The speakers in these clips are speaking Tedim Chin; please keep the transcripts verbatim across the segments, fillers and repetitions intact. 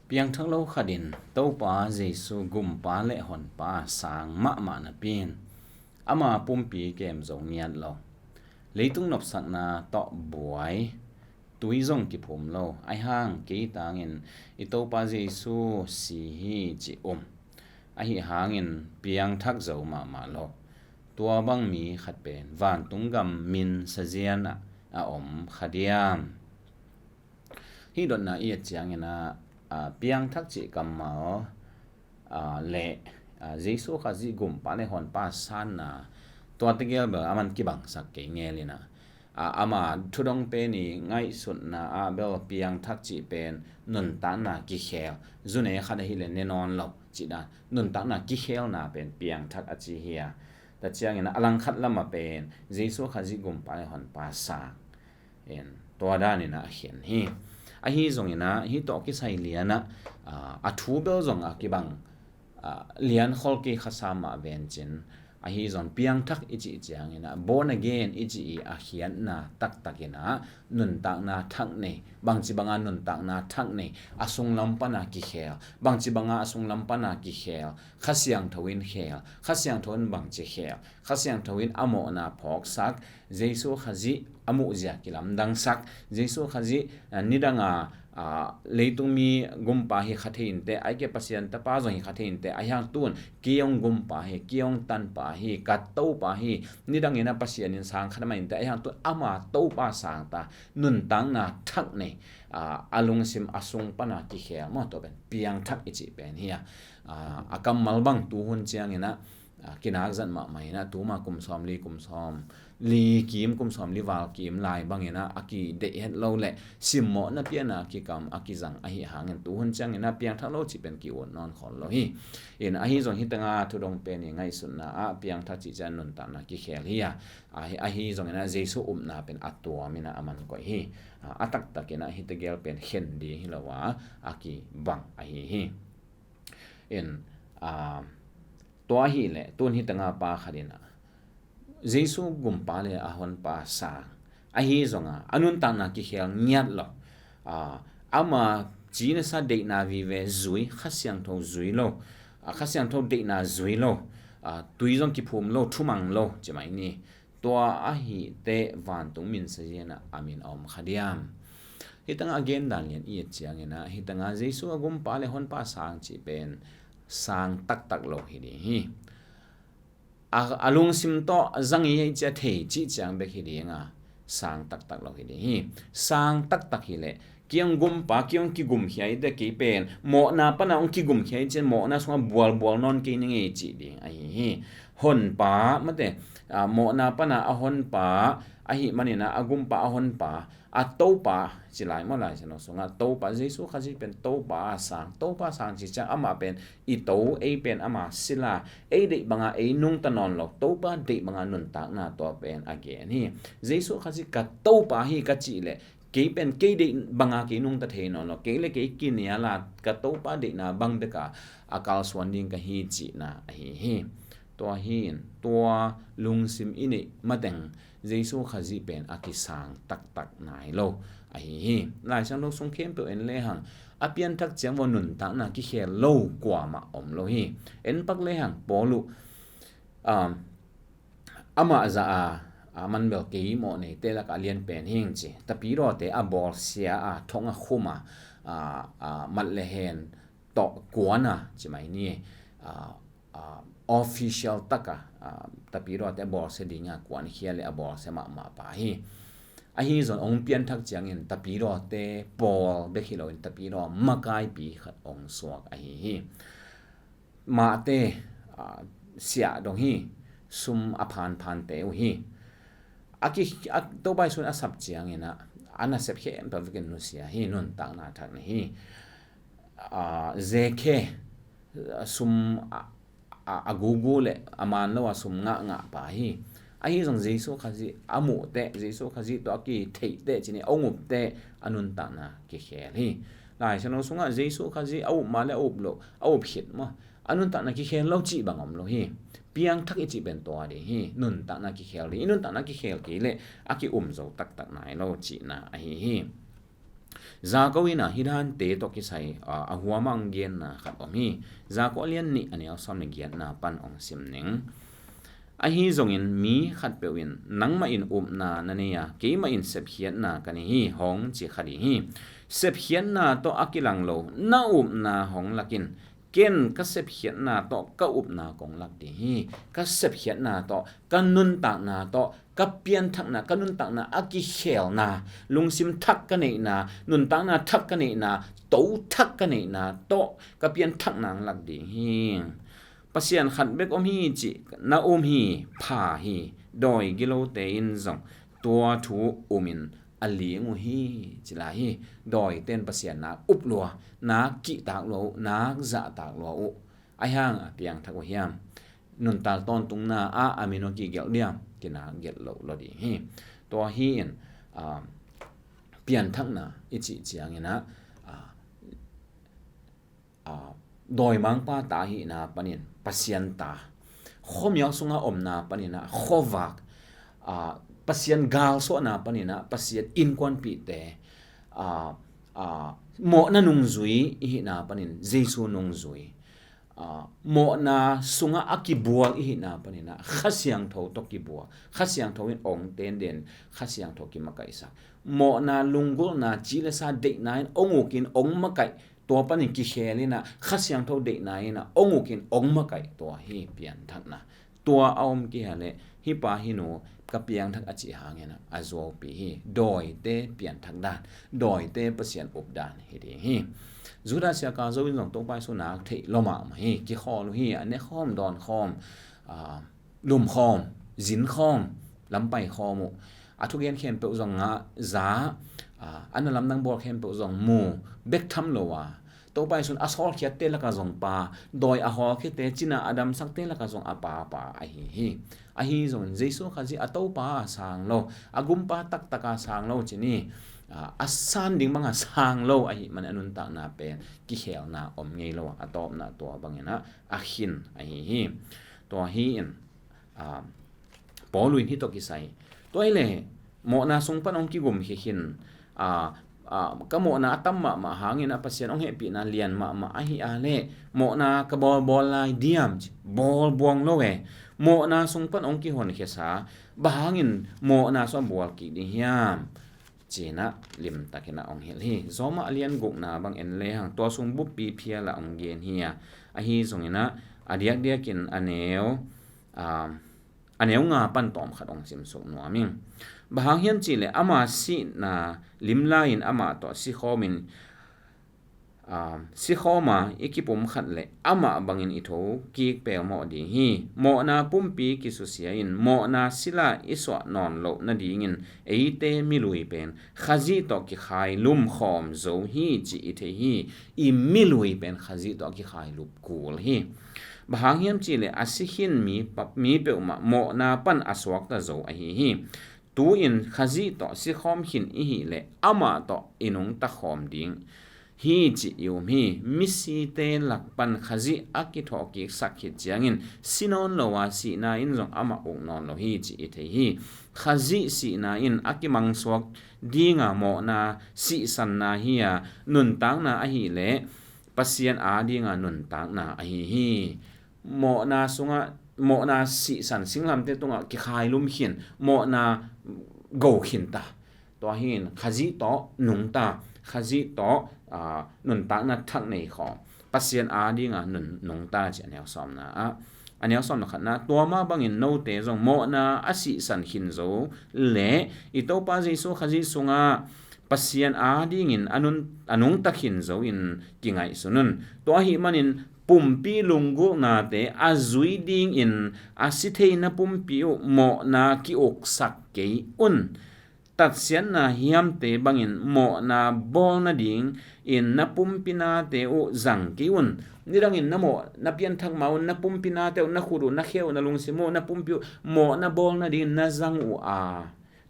Piangthak lo khat in Topa Jesu gumpa le honpa sang mahmah napi in ama pumpi kem zo ngiat lo. Leitung nopsakna tawh buai, tui zong kiphum lo, ahi hang kei tangin i Topa Jesu si hi ci um. Ahi hangin piangthak zo mahmah lo. Tua bang mi khat pen vantung gam min sazian ah a om kha diam? Hih dotna i et ciangin ah, a, piangthak cih kammal, a, le, a, Jesu Khazih gumpa le honpa sanna, tua tegel bel a man kibangsak kei ngel in ah, a, ama thudong pen i ngaihsutna ah bel piangthak cih pen nuntakna kikhel, zune khat ahih le ne nawn lo cih dan, nuntakna kikhelna pen piangthak a ci hi a. Tua ciangin ah a langkhat lam ah pen Jesu Khazih gumpa le honpa sang in, tua dan in ah a khen hi. Ahi zongin ah hih tawh kisai lian ah, a, a thu bel zong a kibang, a, lian khol kei kha sam mah vencin, ahi zong piangthak i cih ciangin ah born again i cih i a khiatna taktak in ah nuntakna thak nei, bangci banga nuntakna thak nei, a sunglam pana kikhel, bangci banga a sunglam pana kikhel, Kha Siangtho in khel, Kha Siangtho in bangci khel, Kha Siangtho in a mawhna phawksak, Jesu Khazih a muhzia kilamdangsak, Jesu Khazih, a, nidanga, a, leitung mi gumpa hi kha thei inteh, ahih kei Pasian tapa zong hi kha thei inteh, ahi hang tun kei hong gumpa hi, kei hong tanpa hi, ka Topa hi, nidangin a Pasian in sang khat mah inteh, ahi hang tun ama Topa sang ta, nuntakna thak nei, a, a lungsim a sung pana kikhel maw, tua pen piangthak i cih pen hi a. A, a kammal bang tuhun ciangin ah, a, kinak zat mahmah in ah, tuma kum sawmli, kum sawmli kim, kum sawmli val kim lai bangin ah a kideih het lo le simmawhna piana kikam a kizang ahi hangin tuhun ciangin ah piangthak lo cih pen ki-ut nawn khol lo hi. In ahi zong hih tanga thudong pen i ngaihsutna ah piangthak cih ciang nuntakna kikhel hi a. Ahi, ahi zongin ah Jesu upna pen a tuam in ah a man koih hi. A, a taktak in ah hih tegel pen khen ding hi lo a, a kibang ahi hi. In, a, tua ahih leh tun hih tanga pa khat in ah Jesu gumpa le a honpa sang, ahi zong a, a nuntakna kikhel ngiat lo. A, ama ci nasa deihna vive zui, Kha Siangtho zui lo, a, Kha Siangtho deihna zui lo, a, tui zong kiphum lo, thumang lo ci mai ni. Tua ahih teh vantung min sazian ah a min a om kha diam? Hih tanga a gen dan lian i et ciangin ah, hih tanga Jesu a gumpa le honpa sang cih pen sang taktak lo hi ding hi. A, a lungsim tawh zang i hei cia thei cih ciang bek hi ding a, sang taktak lo hi ding hi. Sang taktak hi leh, kei hong gumpa, kei hong kigumkhia hi teh, kei pen mawhna pana hong kigumkhia hi cian, mawhna sungah bualbual nawn kei ning ei cih ding ahi hi. Honpa, mate, a, mawhna pana a honpa ahih manin ah, a gumpa a honpa, a Topa ci lai maw, Lai Siangtho sungah Topa, Jesu Khazih pen Topa a sang, Topa sang ci ciang amah pen i To, ei pen ama sila, ei deih banga ei nungta nawn lo, Topa deih banga nuntakna tua pen a gen hi. Jesu Khazih ka Topa hi ka cih leh, kei pen kei deih banga kei nungta thei nawn lo, kei le kei kinial a ka Topa deihna bang beka a kalsuan ding ka hi cihna ahi hi. Tua hi in, tua lungsim i neih mateng Jesu Khazih pen a kisang taktak nai lo ahi hi. Lai Siangtho sung khempeuh en lehang, a pianthak ciang vua nuntakna kikhel lo kuamah om lo hi. En pak lehang Paul uh, um, amah zah a, a, man bel kei mawh neite lakah a lian pen hing ci. Tapirawte a bawlsia a, thong a khum a, a, a, mat le hen tawh kuan a ci mai ni. A, a, official taka, a, tapirawte a bawlsia dinga kuankhia le a bawlsia mahmah pa hi. Ahi zong hong pianthak ciangin tapirawte pawl bek hi loin tapiraw makaipi khat hong suak ahi hi. Mahte, a, siah dong hi, sum a phanphante uh hi. A ki, a, Topa Jesu in a sap ciangin ah, a nasep khempeuh vekin nusia hi, nuntakna thak nei hi. A, zekhe, a, sum a, a, a gugu le a man lo a sum ngahngah pa hi. Ahi zong Jesu Khazih a muh teh, Jesu Khazih tawh a kitheih teh, cih ni a hong up teh a nuntakna kikhel hi. Lai Siangtho sungah Jesu Khazih a up mah le a up loh, a up khit maw, a nuntakna kikhel lo cih bang om lo hi. Piangthak i cih pen tua ding hi. Nuntakna kikhel ding, i nuntakna kikhel kei leh a ki-um zo taktak nai lo cihna ahi hi. Jakob in ah hih dante tawh kisai, aa, a huam ah hong genna khat om hi. Jakob a lian nih a neu sawm le giatna pan hong sim ning. Ahi zongin mi khatpeuh in, "Nangmah in upna na nei a, keimah in sepkhiatna ka nei hi," hong ci kha ding hi. Sepkhiatna tawh a kilang lo na upna hong lak in, "Ken ka sepkhiatna tawh ka upna kong lak ding hi. Ka sepkhiatna tawh, ka nuntakna tawh, ka pianthakna, ka nuntakna a kikhelna, lungsim thak ka neihna, nuntakna thak ka neihna, to thak ka neihna tawh ka pianthakna hong lak ding hi. Pasian khat bek om hi cih na um hi, pha hi, dawi gilote in zong tua thu umin a ling uh hi," ci lai hi. Dawite in Pasian nak up lua, nak kihtak lua uh, nak zahtak lua uh. Ahi hang a piangthak uh hiam? Nuntak tawntungna ah a min uh kigelh diam? Kinak gelh lo lo ding hi. Tua hi in, aa, pianthakna i cih ciangin ah, aa, aa, dawimangpa ta ahihna panin Pasian ta, khuamial sunga omna panin ah khuavak, aa, Pasian galsuahna panin ah Pasian innkuanpihte, aa, aa, mawhna nungzui i hihna panin Jesu nungzui, aa, mawhna sungah a kibual i hihna panin ah Kha Siangtho tawh kibual, Kha Siangtho in ong tenden, Kha Siangtho kimakaihsak, mawhna lunggulhna cilesa deihna in ong ukin ong makaih, tua panin kikhel in ah Kha Siangtho deihna in ah ong ukin ong makaih, tua hi pianthakna. Tua a om kei leh hih pa hih nu ka piangthak a cih hangin ah a zuaupi hi. Dawite pianthak dan, dawite Pasian up dan hi ding hi. Judas Iskariot in zong Topa Jesu nak theih lua mahmah hi. Kikhawl uh hi, a nekhawm, dawnkhawm, aa, lumkhawm, zinkhawm, lampai khawm uh. A thugen khempeuh zong ngah, za, aa, a na lamdang bawl khempeuh zong mu, bek tham lo a, Topa Jesu in a sawlkhiatte lakah zong pa, dawi a hawlkhiate, cina a damsakte lakah zong a papa ahi hi. Ahi zongin Jesu Khazih a Topa a sang lo, a gumpa taktak a sang lo ci ni, aa, a san ding banga sang lo ahih manin a nuntakna pen kikhelna om ngei lo a, a tawpna tua bangin ah a khin ahi hi. Tua hi in, aa, Paul in hih tawh kisai, tua hi leh mawhna sung pan hong kigumkhia khin, aa, aa, ka mawhna a tam mahmah hangin ah Pasian hong hehpihna lian mahmah ahi a leh mawhna ka bawlbawl lai diam ci, bawlbuang lo e. Mawhna sung pan hong kihonkhiasa, bang hangin mawhna sung a bual kik ding hiam? Ci-in ah limtakin ah hong hilh hi. Rom a lian gukna bang en lehang tua sung buppi phial ah hong gen hi a, ahi zongin ah a diakdiakin a neu, aa, a neu nga pan tawm khat hong simsuk nuam ing. Bang hang hiam cih leh ama sihna limla-in amah tawh sikhawmin, aa, sikhawm a i kipumkhat leh amah bangin i thokik pelmawh ding hi. Mawhna pumpi kisusia in, mawhna sila i suah nawn loh nadingin eite milui pen Khazih tawh kikhailum khawm zo hi cih i thei hi. I milui pen Khazih tawh a kikhailup kul hi. Bang hang hiam cih leh a si khin mi pa-, mi peuhmah mawhna pan a suakta zo ahi hi. Tu-in Khazih tawh sikhawm khin i hih leh amah tawh i nungta khawm ding hi cih i um hi. Misite lak pan Khazih a kithawhkiksak khit ciangin si nawn lo a, sihna in zong amah uk nawn lo hi cih i thei hi. Khazih sihna in a kimangsuak dinga mawhna sihsanna hi a, nuntakna ahih leh Pasian a dinga nuntakna ahi hi. Mawhna sungah, mawhna sihsan, singlamteh tungah kikhailum khin, mawhna go khin ta. Tua hi in Khazih tawh nungta, Khazih tawh, aa, nuntakna thak nei khawm, Pasian a dinga nun, nungta ci a neu sawmna ah. A neu sawmna khatna, tua mah bangin note zong mawhna a sihsan khin zo leh i Topa Jesu Khazih sungah Pasian a dingin a nun, a nungta khin zo in kingaihsun un. Tua ahih manin pumpi lunggulhnate a zui dingin a si theina pumpi uh mawhna ki-uksak kei un. Tatsiatna hiamte bangin mawhna bawl nadingin na pumpi nate uh zang kei un. Nidangin na mawh, na pianthak ma un, na pumpi nate uh, na khut uh, na khe uh, na lungsim uh, na pumpi uh mawhna bawl nadingin na zang uh a,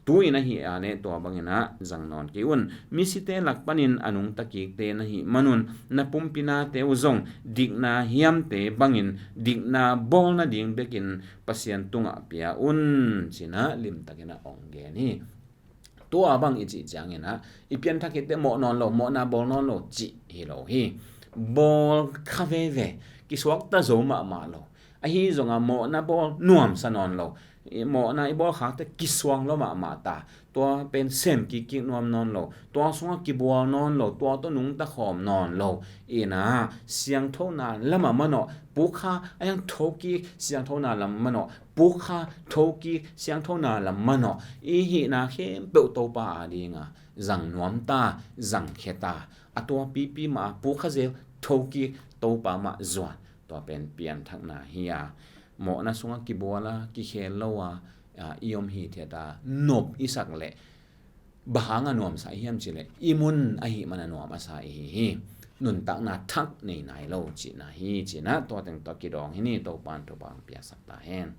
tu-in ahih a leh tua bangin ah zang nawn kei un. Misite lak panin a nungta kikte na hih manun na pumpi nate uh zong dikna hiamte bangin dikna bawl nading bekin Pasian tungah pia un, ci-in ah limtakin ah hong gen hi. Tua bang i cih ciangin ah, i pianthak hi teh mawh nawn lo, mawhna bawl nawn lo cih hi lo hi. Bawl kha veve, kisuakta zo mahmah lo. Ahi zongah mawhna bawl nuamsa nawn lo. I mawhna i bawl khak teh kisuang lo mahmah ta. Tua pen sem kikkik nuam nawn lo. Tua sungah kibual nawn lo. Tua tawh nungta khawm nawn lo. Ina, siangthona lamah manawh, pukha a hiang thokik siangthona lam manawh, pukha thokik siangthona lam manawh, i hihna khempeuh Topa a dinga zang nuam ta, zang khia ta. A tua pipi mah a pukha zel thokik Topa mah zuan. Tua pen pianthakna hi a, mawhna sungah kibual a, kikhel lo a, a, i om hithiat a, nop i sak leh, bang hanga nuamsa i hiam cih leh, i mun ahih mana nuam a sa i hi hi. Nuntakna thak nei nai lo cihna hi, cihna tua teng tawh kidawng hi ni. Topan thupha hong piaksak ta hen.